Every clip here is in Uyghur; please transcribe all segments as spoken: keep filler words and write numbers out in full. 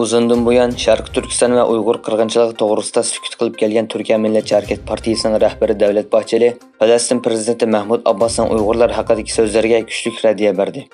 ئۇزۇندىن بۇيان شەرقىي تۈركىستان ۋە ئۇيغۇر قىرغىنچىلىقى توغرىسىدا سۈكۈت قىلىپ كەلگەن تۈركىيە مىللەتچى ھەرىكەت پارتىيىسىنىڭ رەھبىرى دەۋلەت باھچېلى پەلەستىن پىرېزىدېنتى مەھمۇد ئابباسنىڭ ئۇيغۇرلار ھەققىدىكى سۆزلىرىگە كۈچلۈك رەددىيە بەردى.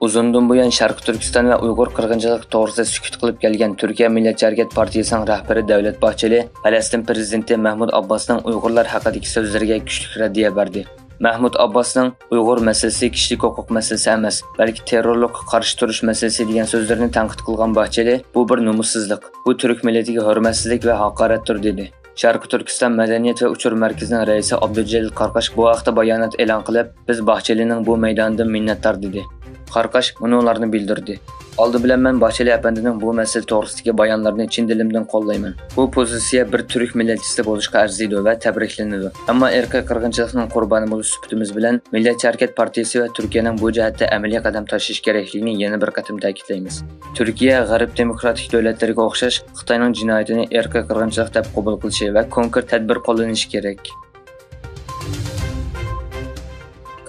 ئۇزۇندىن بۇيان شەرقىي تۈركىستان ۋە ئۇيغۇر قىرغىنچىلىقى توغرىسىدا سۈكۈت قىلىپ كەلگەن تۈركىيە مىللەتچى ھەرىكەت پارتىيىسىنىڭ رەھبىرى دەۋلەت باھچېلى پەلەستىن پىرېزىدېنتى مەھمۇد ئابباسنىڭ ئۇيغۇرلار ھەققىدىكى سۆزلىرىگە كۈچلۈك رەددىيە بەردى. مەھمۇد ئابباسنىڭ «ئۇيغۇر مەسىلىسى كىشىلىك ھوقۇق مەسىلىسى ئەمەس، بەلكى تېررورلۇققا قارشى تۇرۇش مەسىلىسى» دېگەن سۆزلىرىنى تەنقىد قىلغان باھچېلى، «بۇ بىر نومۇسسىزلىق، بۇ تۈرك مىللىتىگە ھۆرمەتسىزلىك ۋە ھاقارەتتۇر» دېدى. شەرقىي تۈركىستان مەدەنىيەت ۋە ئۇچۇر مەركىزىنىڭ رەئىسى ئابدۇلجەلىل قاراقاش بۇ ھەقتە بايانات ئېلان قىلىپ، «بىز باھچېلىنىڭ بۇ مەيدانىدىن مىننەتدار» دېدى. قاراقاش مۇنۇلارنى بىلدۈردى. ئالدى بىلەن مەن باھچېلى ئەپەندىنىڭ بۇ مەسىلە توغرىسىدىكى بايانلىرىنى چىن دىلىمدىن قوللايمەن. بۇ پوزىتسىيە بىر تۈرك مىللەتچىسى بولۇشقا ئەرزىيدۇ ۋە تەبرىكلىنىدۇ. ئەمما ئىرقىي قىرغىنچىلىقنىڭ قۇربانى بولۇش سۈپىتىمىز بىلەن مىللەتچى ھەرىكەت پارتىيىسى ۋە تۈركىيەنىڭ بۇ جەھەتتە ئەمەلىي قەدەم تاشلىشى كېرەكلىكىنى يەنە بىر قېتىم تەكىتلەيمىز. تۈركىيە غەرب دېموكراتىك دۆلەتلىرىگە ئوخشاش خىتاينىڭ جىنايىتىنى ئىرقىي قىرغىنچىلىق دەپ قوبۇل قىلىشى ۋە كونكرېت تەدبىر قوللىنىشى كېرەك.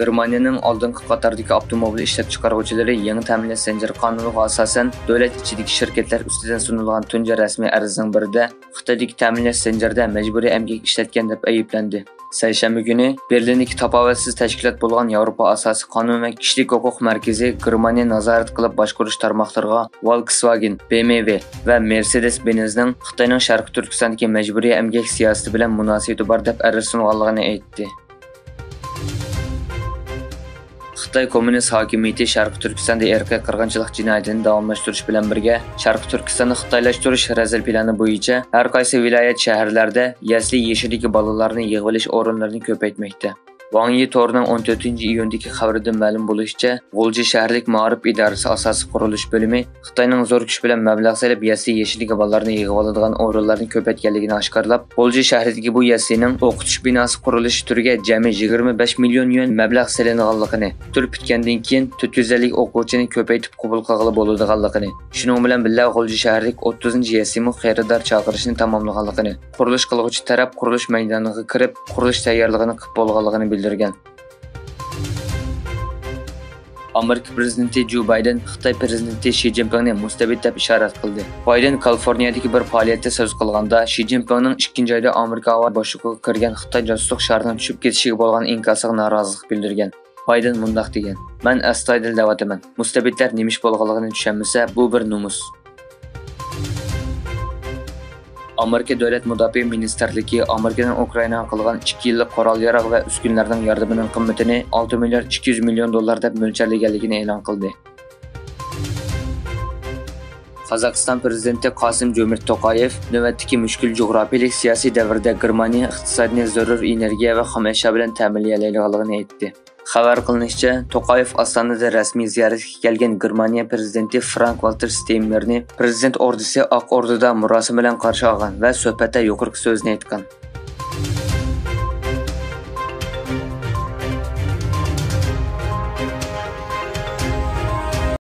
گېرمانىيەنىڭ ئالدىنقى قاتاردىكى ئاپتوموبىل ئىشلەپچىقارغۇچىلىرى يېڭى تەمىنلەش زەنجىرى قانۇنىغا ئاساسەن، دۆلەت ئىچىدىكى شىركەتلەر ئۈستىدىن سۇنۇلغان تۇنجى رەسمىي ئەرزنىڭ بىرىدە خىتايدىكى تەمىنلەش زەنجىرىدە مەجبۇرىي ئەمگەك ئىشلەتكەن دەپ ئەيىبلەندى. سەيشەنبە كۈنى بېرلىندىكى تاپاۋەتسىز تەشكىلات بولغان ياۋروپا ئاساسىي قانۇن ۋە كىشىلىك ھوقۇق مەركىزى گېرمانىيە نازارەت قىلىپ باشقۇرۇش تارماقلىرىغا ۋولكسۋاگېن، بې ئېم ۋې ۋە مېرسېدېس بېنزنىڭ خىتاينىڭ شەرقىي تۈركىستاندىكى مەجبۇرىي ئەمگەك سىياسىتى بىلەن مۇناسىۋىتى بار دەپ ئەرز سۇنغانلىقىنى ئېيتتى. خىتاي كوممۇنىست ھاكىمىيىتى شەرقىي تۈركىستاندا ئىرقىي قىرغىنچىلىق جىنايىتىنى داۋاملاشتۇرۇش بىلەن بىرگە، شەرقىي تۈركىستاننى خىتايلاشتۇرۇش رەزىل پىلانى بويىچە ھەر قايسى ۋىلايەت، شەھەرلەردە يەسلى يېشىدىكى بالىلارنى يىغىۋېلىش ئورۇنلىرىنى كۆپەيتمەكتە. ۋاڭ يى تورىنىڭ ئون تۆتىنچى ئىيۇندىكى خەۋىرىدىن مەلۇم بولۇشىچە، غۇلجا شەھەرلىك مائارىپ ئىدارىسى ئاساسىي قۇرۇلۇش بۆلۈمى خىتاينىڭ زور كۈچ بىلەن مەبلەغ سېلىپ، يەسلى يېشىدىكى بالىلارنى يىغىۋالىدىغان ئورۇنلارنى كۆپەيتكەنلىكىنى ئاشكارىلاپ، غۇلجا شەھىرىدىكى بۇ يەسلىنىڭ ئوقۇتۇش بىناسى قۇرۇلۇشى تۈرىگە جەمئىي يىگىرمە بەش مىليون يۈەن مەبلەغ سېلىنغانلىقىنى، تۈر پۈتكەندىن كېيىن تۆت يۈز ئەللىك ئوقۇغۇچىنى كۆپەيتىپ قوبۇل قىلغىلى بولىدىغانلىقىنى، شۇنىڭ بىلەن بىللە، غۇلجا شەھىرلىك ئوتتۇزىنچى يەسلىمۇ خېرىدار چاقىرىشنى تاماملىغانلىقىنى، قۇرۇلۇش قىلغۇچى تەرەپ قۇرۇلۇش مەيدانىغا كىرىپ، قۇرۇلۇش تەييارلىقىنى قىلىپ بولغانلىقىنى بىلدۈرگەن. ئامېرىكا پىرېزىدېنتى جو بايدېن خىتاي پىرېزىدېنتى شى جىنپىڭنى مۇستەبىت دەپ ئىشارەت قىلدى. بايدېن كالىفورنىيەدىكى بىر پائالىيەتتە سۆز قىلغاندا، شى جىنپىڭنىڭ ئىككىنچى ئايدا ئامېرىكا ھاۋا بوشلۇقىغا كىرگەن خىتاي جاسۇسلۇق شارىنىڭ چۈشۈپ كېتىشىگە بولغان ئىنكاسىغا نارازىلىق بىلدۈرگەن. بايدېن مۇنداق دېگەن: «مەن ئەستايىدىل دەۋاتىمەن. مۇستەبىتلەر نېمە ئىش بولغانلىقىنى چۈشەنمىسە، بۇ بىر نومۇس.» ئامېرىكا دۆلەت مۇداپىئە مىنىستىرلىكى ئامېرىكىنىڭ ئۇكرائىناغا قىلغان ئىككى يىللىق قورال-ياراغ ۋە ئۈسكۈنىلەرنىڭ ياردىمىنىڭ قىممىتىنى ئالتە مىليارد ئىككى يۈز مىليون دوللار دەپ مۆلچەرلىگەنلىكىنى ئېلان قىلدى. قازاقىستان پىرېزىدېنتى قاسىم جومېرت توقايېف نۆۋەتتىكى مۇشكۈل جۇغراپىيىلىك سىياسىي دەۋردە گېرمانىيە ئىقتىسادنى زۆرۈر ئېنېرگىيە ۋە خام ئەشيا بىلەن تەمىنلىيەلەيدىغانلىقىنى ئېيتتى. خەۋەر قىلىنىشىچە، توقايېف ئاستانىدا رەسمىي زىيارەتكە كەلگەن گېرمانىيە پىرېزىدېنتى فرانك ۋالتېر ستېينمېيېرنى پىرېزىدېنت ئوردىسى ئاق ئوردىدا مۇراسىم بىلەن قارشى ئالغان ۋە سۆھبەتتە يۇقىرىقى سۆزنى ئېيتقان.